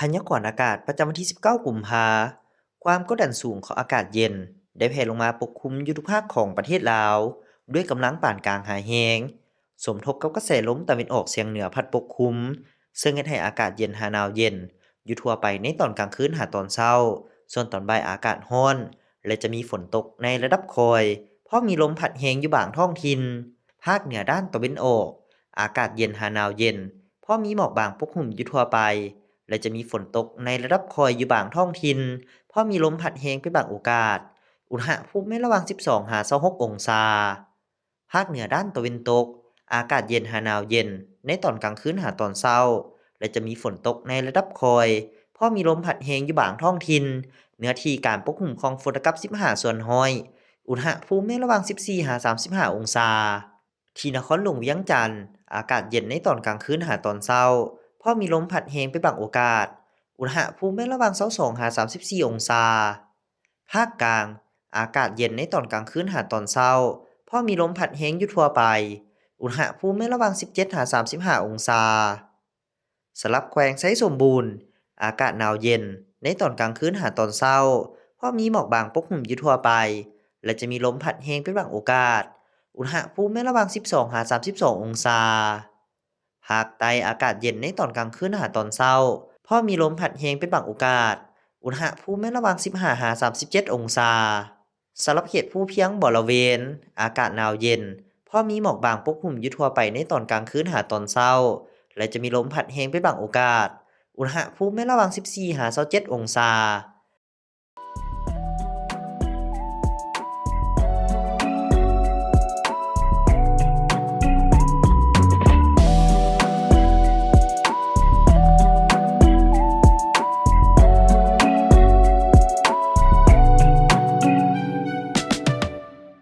ພະຍາກອນອາກາດປະຈຳວັນທີສິບເກົ້າ ກຸມພາ, ຄວາມກົດດັນສູງຂອງອາກາດເຢັນໄດ້ແຜ່ລົງມາປົກຄຸມຢູ່ທຸກພາກຂອງປະເທດລາວ ດ້ວຍກຳລັງປານກາງຫາແຮງ, ສົມທົບກັບກະແສລົມຕາເວັນອອກສຽງເໜືອພັດປົກຄຸມ, ເຊິ່ງເຮັດໃຫ້ອາກາດເຢັນຫາໜາວເຢັນຢູ່ທົ່ວໄປໃນຕອນກາງຄືນຫາຕອນເຊົ້າ, ສ່ວນຕອນບ່າຍອາກາດຮ້ອນ ແລະ ຈະມີຝົນຕົກໃນລະດັບຄ່ອຍ, ພ້ອມມີລົມພັດແຮງຢູ່ບາງທ້ອງຖິ່ນ. ພາກເໜືອດ້ານຕາເວັນອອກ, ອາກາດເຢັນຫາໜາວເຢັນ, ພ້ອມມີໝອກບາງປົກຫຸ້ມຢູ່ທົ່ວໄປ ແລະ ຈະມີຝົນຕົກໃນລະດັບຄ່ອຍຢູ່ບາງທ້ອງຖິ່ນ, ພ້ອມມີລົມພັດແຮງເປັນບາງໂອກາດ. ອຸນຫະພູມແມ່ນລະຫວ່າງສິບສອງຫາຊາວຫົກອົງສາ. ພາກເໜືອດ້ານຕາເວັນຕົກ, ອາກາດເຢັນຫາໜາວເຢັນໃນຕອນກາງຄືນຫາຕອນເຊົ້າ ແລະ ຈະມີຝົນຕົກໃນລະດັບຄ່ອຍ, ພ້ອມມີລົມພັດແຮງຢູ່ບາງທ້ອງຖິ່ນ. ເນື້ອທີ່ການປົກຫຸ້ມຂອງຝົນລະດັບສິບຫ້າສ່ວນຮ້ອຍ, ອຸນຫະພູມແມ່ນລະຫວ່າງສິບສີ່ຫາສາມສິບຫ້າອົງສາ. ທີ່ນະຄອນຫຼວງວຽງຈັນ, ອາກາດເຢັນໃນຕອນກາງຄືນຫາຕອນເຊົ້າ, ພ້ອມມີລົມພັດແຮງເປັນບາງໂອກາດ, ອຸນຫະພູມແມ່ນລະຫວ່າງຊາວສອງຫາສາມສິບສີ່ອົງສາ. ພາກກາງ, ອາກາດເຢັນໃນຕອນກາງຄືນຫາຕອນເຊົ້າ, ພ້ອມມີລົມພັດແຮງຢູ່ທົ່ວໄປ, ອຸນຫະພູມແມ່ນລະຫວ່າງສິບເຈັດຫາສາມສິບຫ້າອົງສາ. ສຳລັບແຂວງໄຊສົມບູນ, ອາກາດໜາວເຢັນໃນຕອນກາງຄືນຫາຕອນເຊົ້າ, ພ້ອມມີໝອກບາງປົກຫຸ້ມຢູ່ທົ່ວໄປ ແລະ ຈະມີລົມພັດແຮງເປັນບາງໂອກາດ, ອຸນຫະພູມແມ່ນລະຫວ່າງສິບສອງຫາສາມສິບສອງອົງສາ. ພາກໃຕ້, ອາກາດເຢັນໃນຕອນກາງຄືນຫາຕອນເຊົ້າ, ພ້ອມມີລົມພັດແຮງເປັນບາງໂອກາດ, ອຸນຫະພູມແມ່ນລະຫວ່າງສິບຫ້າຫາສາມສິບເຈັດອົງສາ. ສຳລັບເຂດພູພຽງບໍລະເວນ, ອາກາດໜາວເຢັນ, ພ້ອມມີໝອກບາງປົກຫຸ້ມຢູ່ທົ່ວໄປໃນຕອນກາງຄືນຫາຕອນເຊົ້າ ແລະ ຈະມີລົມພັດແຮງເປັນບາງໂອກາດ, ອຸນຫະພູມແມ່ນລະຫວ່າງສິບສີ່ຫາຊາວເຈັດອົງສາ.